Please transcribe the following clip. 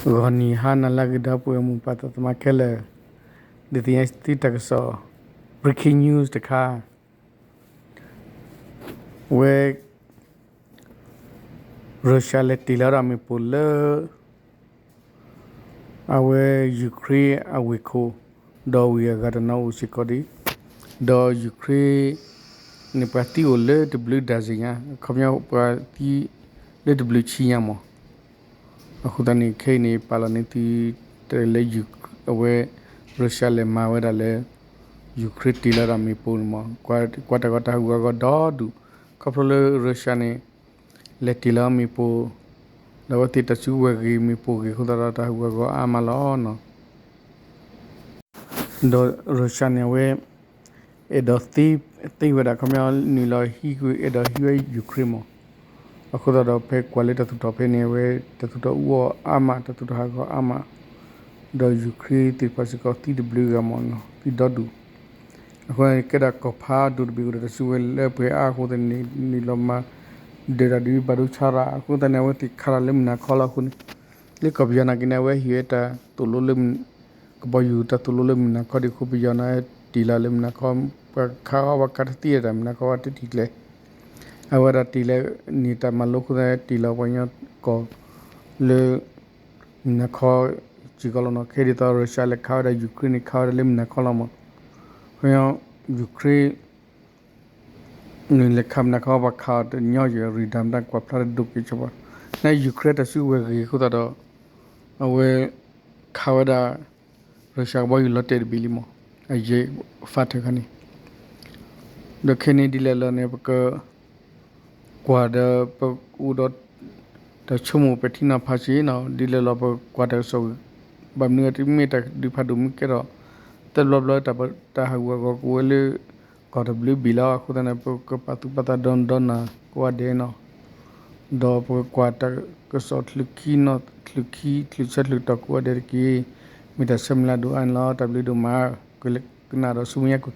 ဂီၤနံၤဟါနၤလၢအဂ့ၤ ဒီပုၢ်ဝဲၢ်မိၢ်ပၢ်သးသမါခဲလၢာ်, ဒုးသ့ၣ်ညါသုတၢ်ကစီၣ် breaking news တခါ, ဝဲ Russia လဲၤတ့ၢ်လီၤဒီးမ့ၣ်ပိၢ်လၢ အဝဲ Ukraine အဝ့ၢ်ခိၣ်, ဒီးဝံၤအဂၤတနီၤအိၣ်စ့ၢ်ကီးဒံး, ဒီး Ukraine န့ၣ် ပှၤသံအိၣ်လၢတဘျုးဒါဇ့ၣ်ညါ, အခီပညီပှၤသံလၢတဘျုးဆံညါမး. အဃိသတးန့ၣ် ခဲအံၤန့ၣ် ပာ်လီၤန့ၢ်သု တၢ်လၢ အဝဲ Russia လဲၤမၤဝဲဒၣ်လၢ Ukraine တ့ၢ်လီၤဒီးမ့ၣ်ပိၢ်န့ၣ်မး, ကွၢ်တၢ်ဂီၤတၢ်ဟးဂူာ်ဟးဂီၤဒီဒူၣ်, ခီဖျိလၢ Russia န့ၣ် လဲၤတ့ၢ်လီၤမ့ၣ်ပိၢ်, ဒီးအဝဲသ့ၣ်တၢ်စုကဝဲၤဂ့ၤ မ့ၣ်ပိၢ်ဂ့ၤအဃိသတးဒီး တၢ်ဟးဂူာ်ဟးဂီၤအါမးလီၤနီၤ. ဒီး Russia န့ၣ် အဝဲ အဲၣ်ဒိးသ့ သ့ဝဲဒၣ် ခီပညီနုာ်လီၤဟံးကွံာ် အဲၣ်ဒိးဟံးဝဲ Ukraine မး. အဃိသတးဒီး ဖဲကွၢ်လၢတၢ်သူၣ်ထီၣ်ဖဲန့ၣ် အဝဲတၢ်သူၣ်ထီၣ်အူအီၣ်အါမး, တၢ်သူၣ်ထီၣ်ဟးဂီၤအါမး, ဒီး Ukraine သ့ၣ်တဖၣ်စ့ၢ်ကီးသံတဘျုးဂၤမးနီၤ, သံဒီဒူၣ်. အဃိန့ၣ် ကဲဒၣ်ကီၢ်ဖးဒိၣ်တဘ့ၣ်အိၣ်ဒီးတၢ်စုကဝဲၤလၢပှဲၤအါအဃိသတးန့ၣ် နုာ်လီၤမၤဒၢးတၢ်ဒုးဘၣ်ဒိဆါရၤ အဃိသတးန့ၣ် အဝဲသ့ၣ်ခးတၢ်လၢမုၢ်နၤခီလီၤအဃိန့ၣ်, လၢကီၢ်ပယီၤနာ်က့န့ၣ် အဝဲဟ့ၣ်ဝဲတၢ်သိၣ်လိလၢ ကဘီယူၤတၢ်သိၣ်လိလၢမုၢ်နၤခီဒံးအဃိ ပယီၤန့ၣ်တ့ၢ်လီၤလၢမုၢ်နၤခီ, ပှၤခးအီၤ ပှၤခးတသံဒၣ်တၢ်မုၢ်နၤခီ ပှၤတတံၢ်ကျဲၤ, အဝဲဒၣ်တ့ၢ်လၢန့ၣ်တၢ်မၤလိအဃိသတးန့ၣ် တ့ၢ်လီၤပှၤကညီကီၢ်လၢ မုၢ်နၤခီစ့ၢ်ကီးလီၤနီၤ. ခဲဒ်သိး Russia လဲၤခးဝဲဒၣ် Ukraine န့ၣ် ခးဝဲဒၣ်လၢမုၢ်နၤခီလီၤမး. ခီ Ukraine န့ၣ်လဲၤခးမုၢ်နၤခီ ပှၤခးအီၤတညီယဲၢ် ရံၣ်ဒၣ်မတၤကွၢ်ဖျါတဒိၣ်က့ၤဆိပှၤ, န့ၣ် Ukraine တၢ်စုကဝဲၤဂ့ၤအဃိသတးဒီး အဝဲ ခးဝဲဒၣ် Russia ကဘီယူၤလီၤတဲာ်တဘ့ၣ်လံမး, အယဲၢ် fighter ခါန့ၣ်, ဒီးခဲန့ၣ်ဒ်လဲၣ်လီၤန့ၣ် ပက ကွၢ်ဒီးပအိၣ်ဒီး တၢ်ဆိကမိၣ်ပဲာ်ထံနီၤဖးစ့ၢ်နီၤ, ဒ်လဲၣ်လီၤပကွၢ်တၢ်ကစီၣ်, ဘၣ်မနုၤတမ့ၢ်တၢ်ဒုးဖးဒိၣ်မ့ၢ်ကဲထီၣ် သၢဘျီဘျီ တၢ်ဟးဂူာ်ဟးဂီၤကအိၣ်ဝဲလၢ ကီၢ်တဘျုးဘ့ၣ်လီၤ. အဃိသတးန့ၣ် ပကပာ်သူၣ်ပာ်သးဒီနုာ်ဒီနၤကိးဂၤဒဲးနီၤ, ဒီးပကကွၢ်တၢ်ကစီၣ်ချုးခံ, ချုးခံ ချုးဆၢချုးကတီၢ်ကိးဂၤဒဲးတက့ၢ်. မ့ၢ်တၢ်ဆၢမုၢ်လၢ်ဒိၣ်အါန့ၣ်လီၤ. တၢ်ဘျုးဒိၣ်မး, ကနၣ်ဒီးဆူမဲာ်ညါကွၢ်